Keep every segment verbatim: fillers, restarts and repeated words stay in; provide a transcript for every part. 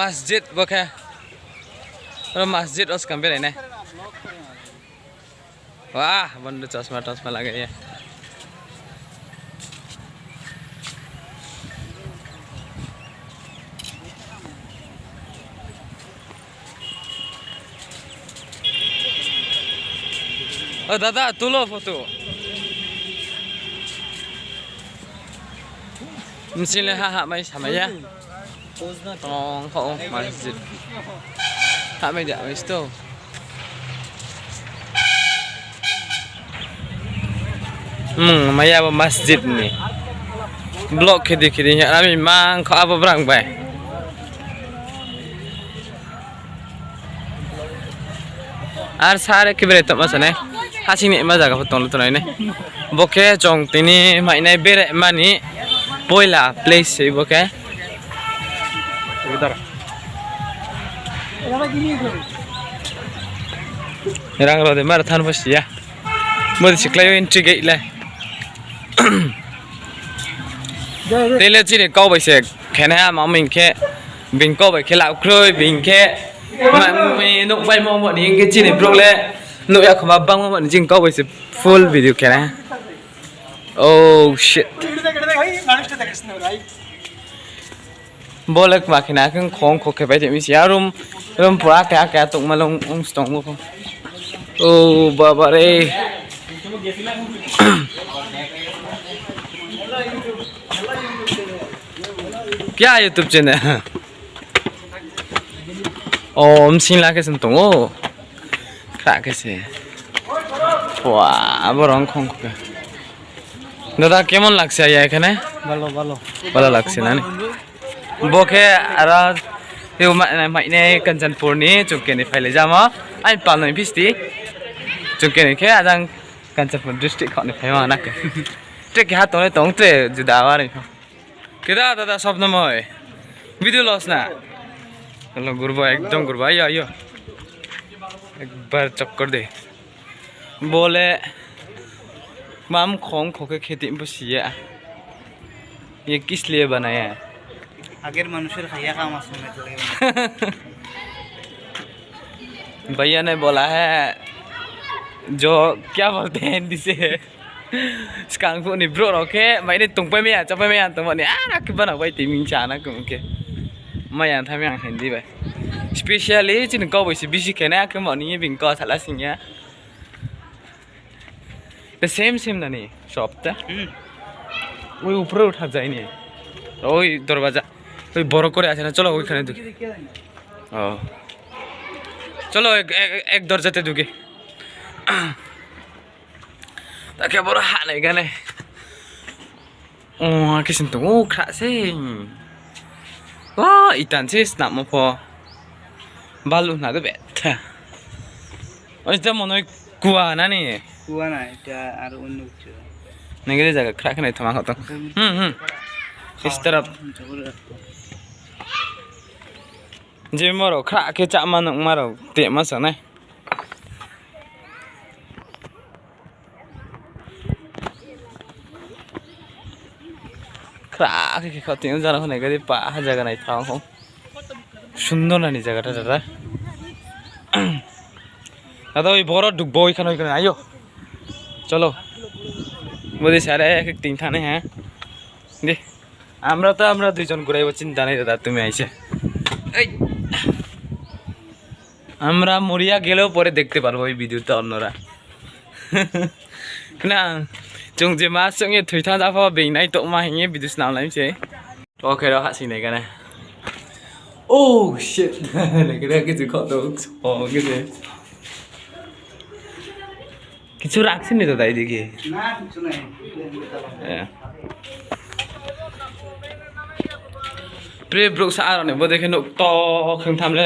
Masjid bo khe. Oro masjid o skang berai nai. Wah, bondhu chosma tosma lagai ye. O dada, tulo photo. Msing le ha ha mai samai ya. Tong kho masjid. Ha mai da mai sto. Hmm, maya bo masjid ni. Block khedi khedi ya, ami mang kho abo brang bai. Ar sare khe berai tongma sanai. Hasing ni ma jaga pho tong le tongnai nai. Bo khe chung tini mainai berai mani poila place se bo khe. Rang rao de mar than pho si ya. Bo de siklai o entry gate le. Tei le chini kau bai se khe nai ha, ma ming khe, bini kau bai khe la kroi, bini khe, ma, mi nuh bai mo mo ni hing khe chini brouh le, nuh ya khoma bang mo mo ni chini kau bai se full video khe nai ha. Oh shit. Bo le kma khe na khe khong kho khe bai tongmi se ya room, room pura khe, khe tongma le ong, ong stong bo pho. Oh, baba re. Kya YouTube channel? Oh, msing la khe se tong o. Khra khe se. Pua, abo rong khong kho khe. Dada, kemon lagse ya ekhane? Bhalo, bhalo. Bhalo lagse nani? Bo khe aro tei mainai Kanchanpur ni chungke ni phailai jamo. Aini pal noi bisti. Chungke ni khe ajang Kanchanpur district khaoh ni phaima na khe. Tre keha tong le tong tre juda wari pho. Keda dada sab namoi. Video loss na. Hello gurbo, ekdom gurbo. Ayo, ayo. Ekbar chakkar de. Bo le mam khong kho khe kheti bo si ya. Ye kis liye banaya? আগের মানুষের খাইয়া কাম আছে না, তো লাগে না। भैया ने बोला है, जो क्या बोलते हैं हिंदी से? Skang phuh ni brouh rao khe mainai tongpai mai ya, chapai mai ya tongmo ni, ara khe bana bai tei ming cha na khe. Mai ya tha mai ang Hindi bai. Specially chini kau bai se bisi khe nai, akhe mo ni bini kau sala sing ya. The same, same nani shop ta? Hmm. ওই উপরে উঠা যায়নি। ওই দরজা। ওই বড় করে আছে না? চলো ওইখানে ঢুকি। ও। চলো এক, এক, এক দরজাতে ঢুকি। Takhe boro ha nai gane. O, kisin tong o khra se. O, itan se snapmo pho. Balu na de betha. Oi, ta monoi kua na ni. Kua na, eta aro onno kichu. Nengre jaga khra khe nai thama kho tong. Hmm, hmm. Is taraf. Je moro khra khe chama nung maro te ma sa nai. Khra khe khe khaoh tong o jara hwnai gari pa ha jaga naithao kho. Sundor nani jaga ta jara. Ado oi boro duk boi khano oi khano ayo. Cholo. Bodi sare khe ting thane ha. Di. আমরা তো আমরা দুইজন ঘুরাইবো, চিন্তা নেই দাদা, তুমি আইছে। এই। আমরা মরিয়া গেলেও পরে দেখতে পারবো এই ভিডিওটা অন্যরা। না, chung je ma song ye thoi thang japho beng nai tokma hing ye video snam lai se. Okay, ro ha sing nai gane. Oh shit. Nai gane ke je kho to so ke je. কিছু রাখছেন নি তো তাই দেখি? না, কিছু নাই। এ। Pre brouh sa aro ni bo dekhe nuk to kheng tham le.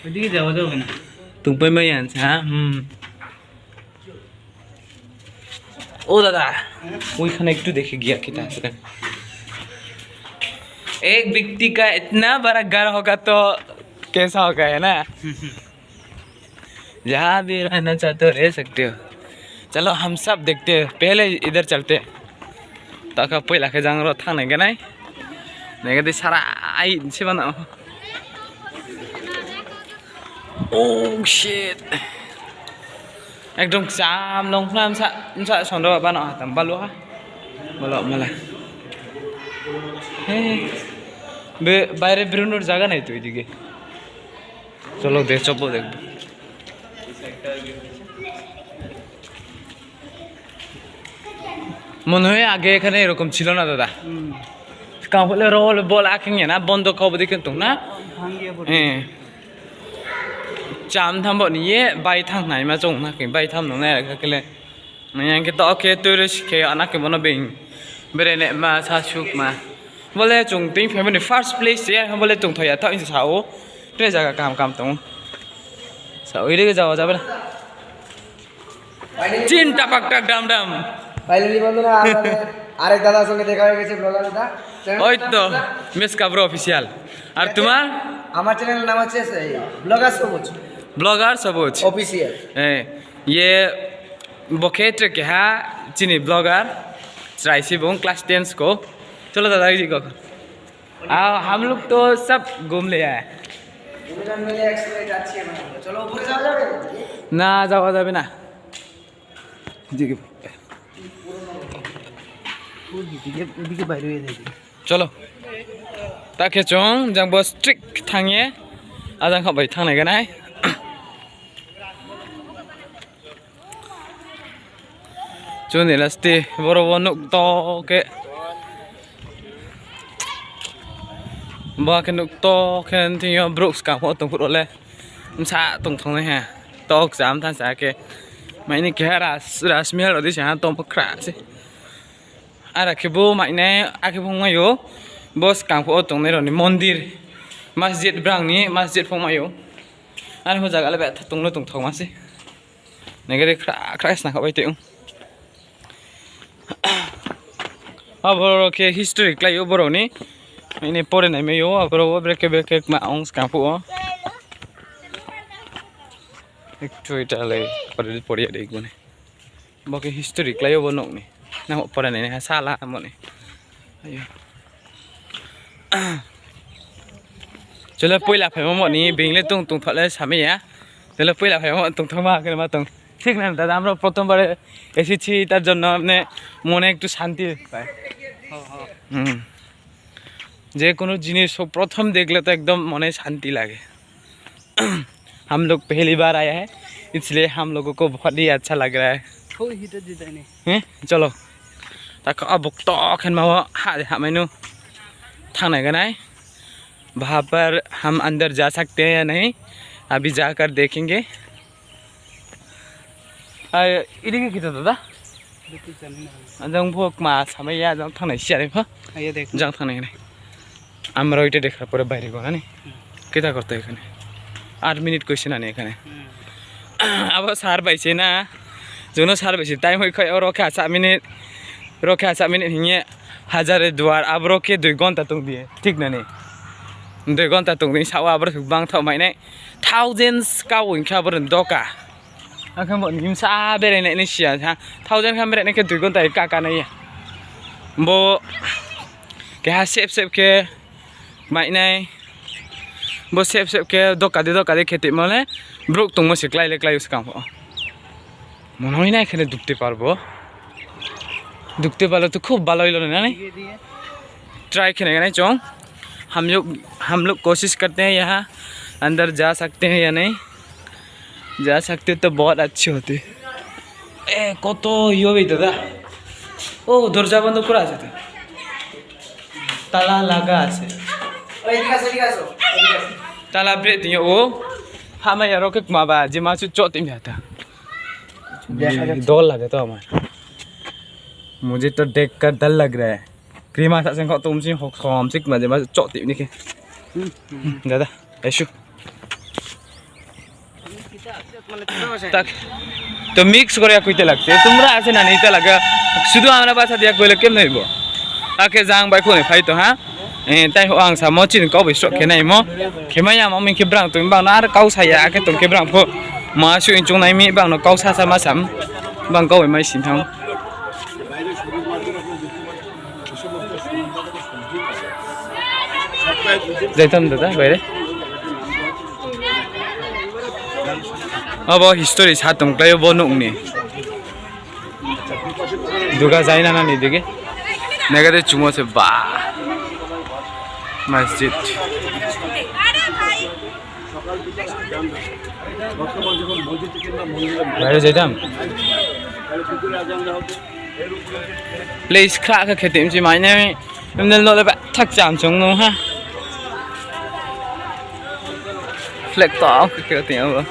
ওইদিকে যাওয়া যাবে না। Tungpai mai yan sa, hmm. ও দাদা, ওইখানে একটু দেখে গিয়া কিতা আছে। एक व्यक्ति का इतना बड़ा घर होगा तो कैसा होगा, है ना? जहाँ भी रहना चाहते हो, रह सकते हो। चलो, हम सब देखते हैं, पहले इधर चलते हैं। Takha poila khe jang ro thang nai ganai. Nai gadi sara ai se bana. Oh shit. Ekdom kcham long khna msa, msa sondro ba no hatam balu ha. Bolo mala. He. Be, baire berunor jaga nai to এদিকে. চলো, দেখ, চলো, দেখ। মনে হয় আগে এখানে এরকম ছিল না, দাদা। হুম। Skang phuh le ro le bol akheng ya na, bondo kau bodi khe tong na. ভাঙিয়ে পড়ে। হ্যাঁ। Cham tham bo ni ye, bai tham nai ma chung na khe, bai tham nung nai ra khe le. Nang yang khe to khe tui ro si khe, ana khe bono being. Bere ne ma, sa suk ma. Bole chung tui phaimo ni first place se, bole chung thoi ya thaoh hing sa ou. Tre jaga kaham kaham tong ou. Sa ou, iri khe jaga jabe na. চিন্তা পাকটা ডাম ডাম। Finally বন্ধুরা, আমাদের আরেক দাদার সঙ্গে দেখা হয়ে গেছে, ব্লগার দাদা। চ্যানেল ওই তো, দাদা? মিস কাবরু অফিসিয়াল। আর ঠিক আছে। তোমার? আমার চ্যানেলের নাম হচ্ছে এই, ব্লগার সবুজ। ব্লগার সবুজ। অফিসিয়াল। হ্যাঁ, ইয়ে, bo khe tre keha chini blogger, chrai se bung class ten sko. Cholo dada, iri go. আ, हम लोग तो सब घूम लिया है। দুজন মিলে একসঙ্গে যাচ্ছি আমরা। চলো, উপরে যাওয়া যাবে? না, যাওয়া যাবে না। এদিকে, ওদিকে, ওদিকে বাইরে হয়ে যাবে। চলো। Ta khe chung jang bo strict thanng ye, ajang kha bai thanng nai ganai. Chung ni last day, boro wo nuh to khe. Bo khe nuh to khe thing yo brouh skang pho tong phuh rao le. Bsa tong thang nai ha. Tok jam thanng sa khe. Mai ni keha ras, rasmihal rao di sa ha tong pho khra se. Ara khe bo mai nai, akhe phung mai ou. Bo skang pho tongnai rao ni mondir. Masjid brang ni, masjid phung mai ou. Ani pho zaga le betha tong no tongthao ma se. Nai khe de khra khra sna kha bai tong ou. Aboro khe history klái ou borao ni. Ini pore nai mai ou, aboro wo brekhe brekhe ma ong skang phuh ou. একটু এটা লে পরে পড়িয়া দেখবো নে। Bo khe history klái ou bo nouh ni. Nang pore nai ha sala mo ni. Ayo. Chole poila phaimo mo ni, being le tong tongthao le samai ya. Chole poila phaimo tongthao ma khe ma tong. ঠিক না দাদা, আমরা প্রথমবারে এসেছি, তার জন্য মানে মনে একটু শান্তি পাই। হুম। যে কোনো জিনিস প্রথম দেখলে তো একদম মনে শান্তি লাগে। हम लोग पहली बार आया है, इसलिए हम लोगों को बहुत ही अच्छा लग रहा है। Full heater design है। हैं? चलो। Ta khe abok to khen ma wo ha, ha mai no. Thanng nai ganai. वहाँ पर हम अंदर जा सकते हैं या नहीं, अभी जाकर देखेंगे। Ai, ini khe kita dada? Ajang pho kma samai ya, ajang thanng nai si ari pho. Ayo dekho. Jang thanng nai nai. আমরা ওইটা দেখার পরে বাইরে গো না নি? হুম। কিতা করতে এখানে? আট মিনিট কইছে না নি এখানে? হুম। Abo sir bai se na. Jono sir bai se time hoi khai oro khe asa minute. Oro khe asa minute hing ye hajar duar aboro khe dui ghonta tong di. Thik na ni? Dui ghonta tong di sao aboro khe bang thaoh mai nai. Thousands kau hing khe aboro doka. Akhe bo ni bsa berai nai ni siya ha. Thousand kha berai nai khe dui ghonta ka ka nai ya. Bo keha sep sep khe mai nai. Bo sep sep khe doka di doka di khe timo le. Brouh tongmo se klái le klái ou skang pho. মনে হয় না এখানে ঢুকতে পারবো। ঢুকতে পারলে তো খুব ভালো হইলো না, না? Try khe nai nai chung. हम लोग, हम लोग कोशिश करते हैं यहाँ अंदर जा सकते हैं या नहीं। जा सकते तो बहुत अच्छी होती। এ, কত ইয়ে হবে দাদা। ও, দরজা বন্ধ করা আছে তো। তালা লাগা আছে। ওই, এদিকে আসো, এদিকে আসো, এদিকে আসো। তালা ব্রে দিয়ে ও। হামাই আরো কে মাবা, যে মাছ চট ইমে আতা। দেখা যাচ্ছে। ডর লাগে তো আমার। मुझे तो देखकर डर लग रहा है। Krima sa seng kho tum sing hok som sik ma je ma chok tip ni khe. Hmm, hmm. Dada, aisu. Tak. To mix kore ya koite lagte. তোমরা আছে না, নিতে লাগে। শুধু আমরা ভাষা দিয়া কইলে কেমনে হইব? Akhe jang bai khone phai to ha. Eh, tai ho ang samo chini kau bai sok khe nai mo. Khe mai ya mo min khe brang to bang na ar kau sa ya akhe tong khe brang pho. Ma su in chung nai mi bang no kau sa sa ma sam. Bang kau bai mai sin thang. যাইতাম দাদা বাইরে। Abo history sa tongklai o bo nouh ni. Duga jaina nani digi. Nega de chumo se ba. Masjid. Baire jaitam. Place khra khe khe tim si mai nai. Emne no le ba thak cham chung no ha. Flag to ang khe khe ting abo.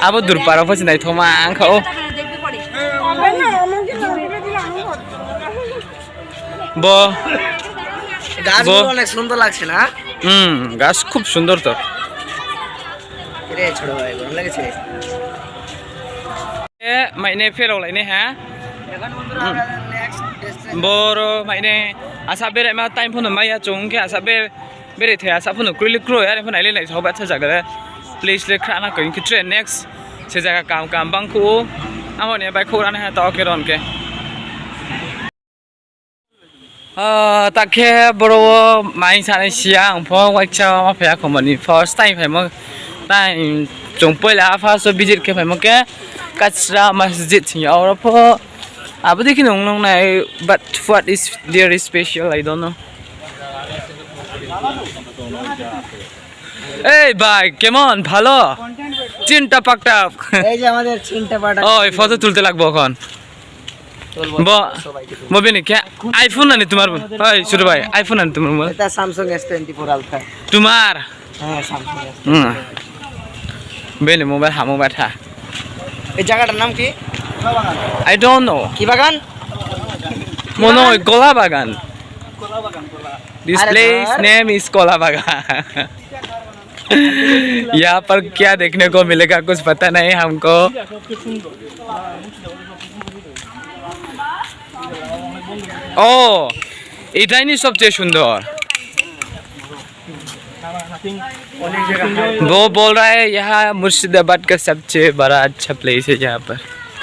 Abo durpara pho si naithoma ang kha o. Bo গাছগুলো অনেক সুন্দর লাগছে না? Hmm, গাছ খুব সুন্দর তো. রে ছোট ভাই, গরম লেগেছে? E, mainai pherao lainai ha. এখন বন্ধুরা, আমরা next destination. Boro mainai asa beraima time pho no mai ya chung khe asa be-, berai thai asa pho no kroi le kroi, are pho nai le nai sao ba cha jaga le. Place le khra na koi khe tre next se jaga kam kam bang khu. Amo ni bai khu rana ha to khe ron khe. Ah, ta khe boro wo mai sanai sia ang pho waisa ma phai ya kho mani first time phaimo. Tai chung poila first o visit khe phaimo khe Kachra Masjid sing ya oro pho. Abo dei khe nung nung nai, but what is there is special, I don't know. এই ভাই, কেমন? ভালো? চিন্তা পাকটা। এই যে আমাদের চিন্তা পাকটা। ও, এই ফটো তুলতে লাগবো এখন. Bo, bo bini khe iPhone nani tumar bo. Oi, ছোট ভাই, iPhone nani tumar bo. এটা Samsung S twenty four Ultra. Tumar. হ্যাঁ, Samsung S twenty four. Hmm. Bini mobile ha, mobile ha. এই জায়গাটার নাম কি? I don't know. কি বাগান? মনে হয় কলা বাগান. This place name is কলা বাগান. यहाँ पर क्या देखने को मिलेगा, कुछ पता नहीं हमको। ओ, এটাই নি সবচেয়ে সুন্দর। वो बोल रहा है यहाँ मुर्शिदाबाद का सबसे बड़ा अच्छा place है यहाँ पर।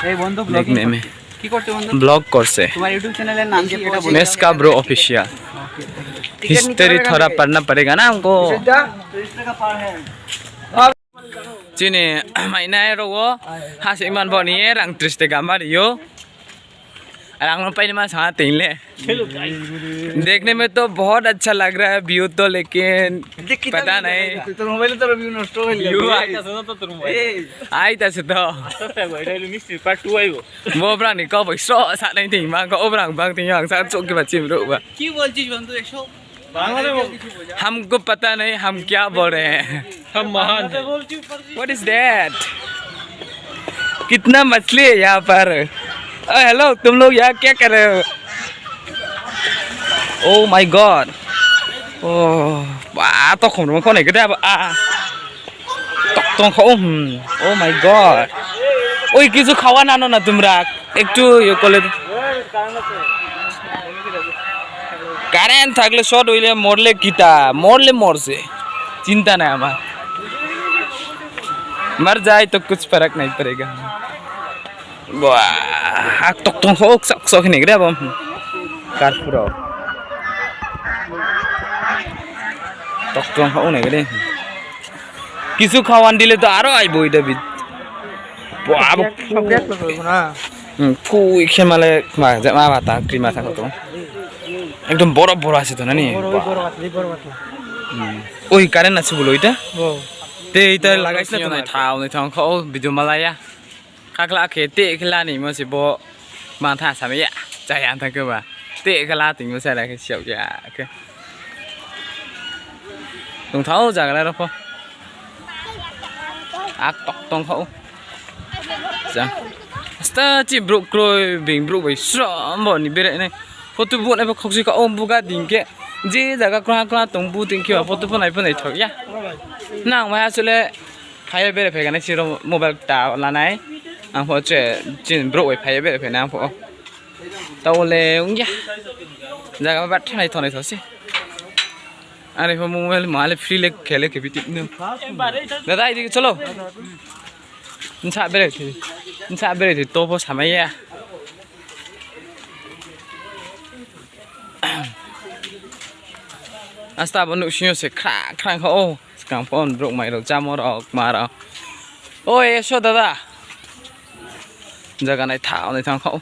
এই বন্ধু, vlogging দেখনে মে। কি করছো বন্ধু? Vlog করছে। তোমার YouTube channel এর নাম কি, এটা বলো। Meska Bro Official. History थोड़ा पढ़ना पड़ेगा ना हमको. Chini mainai rao wo ha se iman bo ni rang tris taka ma ri ou. Rang no pai ni ma sa ting le. Hello guys. देखने में तो बहुत अच्छा लग रहा है view तो, लेकिन पता नहीं। তোর মোবাইলে তোর ভিউ নষ্ট হয়ে যাবে। ভিউ আইতাছে না তো তোর মোবাইলে। এই। আইতাছে তো। আস্তে আস্তে আইবো, এটা হলো মিষ্টির part two আইবো। Bo brang ni kau bai sro sa nai ting ma kau brang bang ting yang sa chok ke ba chim ro ba. কি বলছিস বন্ধু এসব? हमको पता नहीं हम क्या बोल रहे हैं। हम महान हैं। What is that? कितना मछली है यहाँ पर? Oh, hello, तुम लोग यहाँ क्या कर रहे हो? Oh my God. Oh, ba, to khom rong kho nai kede ba. Tok tong kho, hmm. Oh my God. ওই কিছু খাওয়ান আনো না তোমরা, একটু ইয়ে করে। কারেন্ট থাকলে শর্ট হইলে মরলে কিতা, মরলে মরছে, চিন্তা নাই আমার। मर जाए तो कुछ फर्क नहीं पड़ेगा। Wah, tok tong kho, kso kso khe nai kede ba. Karpuro. Tok tong kho nai kede. কিছু খাওয়ান দিলে তো আরো আইবো এটা বিদ। Wah, abo. সব ব্যাগ তো করবো না। Hmm, phui khe male ma je ma bata krima thang to. একদম বড় বড় আছে তো নানি? বড়, ওই বড় পাতলা, এই বড় পাতলা। Hmm. ওই কারেন্ট আছে বলে ওইটা? ও। Te এটা লাগাইস না তো না। Thao nai thang kho video malaya. Khakla khe te khela ni mo se bo mantha samai ya. Chaya thang khe ba. Te khela ting mo se la khe siao ya khe. Tongthao jaga lai rao pho. Ak tok tong kho. Sa. Asta chi brouh kroi, being brouh bai sromm bo ni berai nai. Photo bu nai pho khokchi kha, o buga ding khe. Je jaga kroi kroi tong bu ding khe ba photo pho nai pho naithok ya. Nang mai asole phai ye berai phai ganai si rao mobile ta lanai. Ang pho che chin brouh bai phai ye berai phai nai ang pho. Tao le ong ya. Jaga ba thanai thonai tho se. Are pho mobile ma le free le khele khe biti no. Dada, এদিকে চলো. Nsa berai thi. Nsa berai thi to pho samai ya. Asta bo nuhsing yo se khra khra kha o. Skang pho brouh mai rao, chámo rao, kma rao. Oi, এসো দাদা। জাগা নাইথাও, নাইথাও খাও।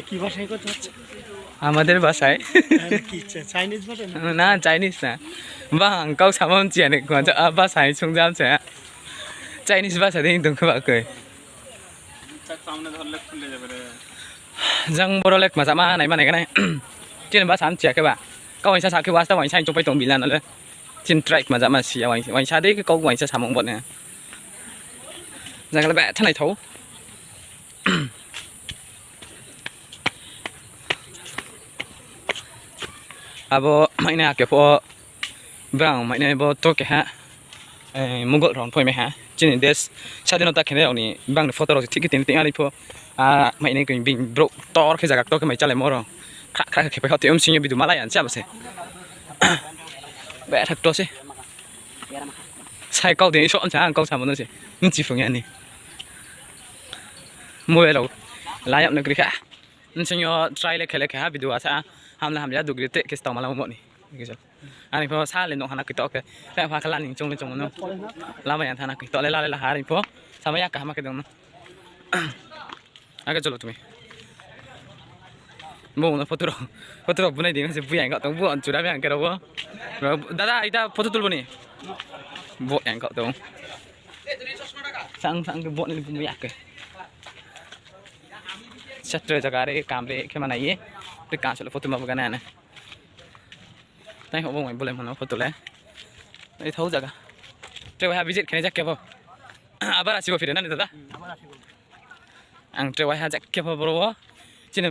কি ভাষায় কথা হচ্ছে? আমাদের ভাষায়। তাহলে কি চা-, চাইনিজ ভাষায় না? না, চাইনিজ না। Bang kau samo mchiya ni kma, ah, basa hai sung jam se. Chinese basa dei tong khe ba koi. Jang boro le kma jama nai ma nai khe nai. Chini basa mchiya khe ba. Kau waisa sa khe wasta waisa hai chungpai tong bila no le. Chini tribe kma jama si ya waisa, waisa dei khe kau waisa samung bo ne. Jaga le betha naithao. Abo mainai ake pho brang mainai bo to keha, eh, Mughal rao phoimai ha. Chini desh sadhinota khenai rao ni bang ni photo rao thik khe tini tini ari pho, ah, mainai koi bing brouh tor khe jaga ktor khe mai chalaimo rao. Khra khra khe khepai hao tei omsing yo video malai ya se abo se. Betha ktor se. Sai kau dei so sa ang kau samo no se. Mchi phung ya ni. Mobile rao la yag no kri kha. Nsing yo try le khe le khe ha video asa. Hamla hamya dugri te khe stao mala mo ni. Ani pho sa le nung hana kito khe. Khe pha khala ni chung le chung no. Lama ya thana kito le la le la ha ri pho. Sama ya kaham khe dong no. Ake cholo tumi. Bo no photo rao, photo rao bunai di se bu yang kau tong, bu an chura yang khe rao bo. Dada, ita photo tulbo ni. Bo yang kau tong. Sang sang khe bo ni bu ya khe. Satre jaga re kam re khe manai ye. Te kan cholo photo ma bu gana na. Tai ho bo mai bulai mano photo le. Naithao jaga. Tre waiha visit khe jak khe bo. Abar asibo phire na ni dada. Ang tre waiha jak khe bo boro wo. Chini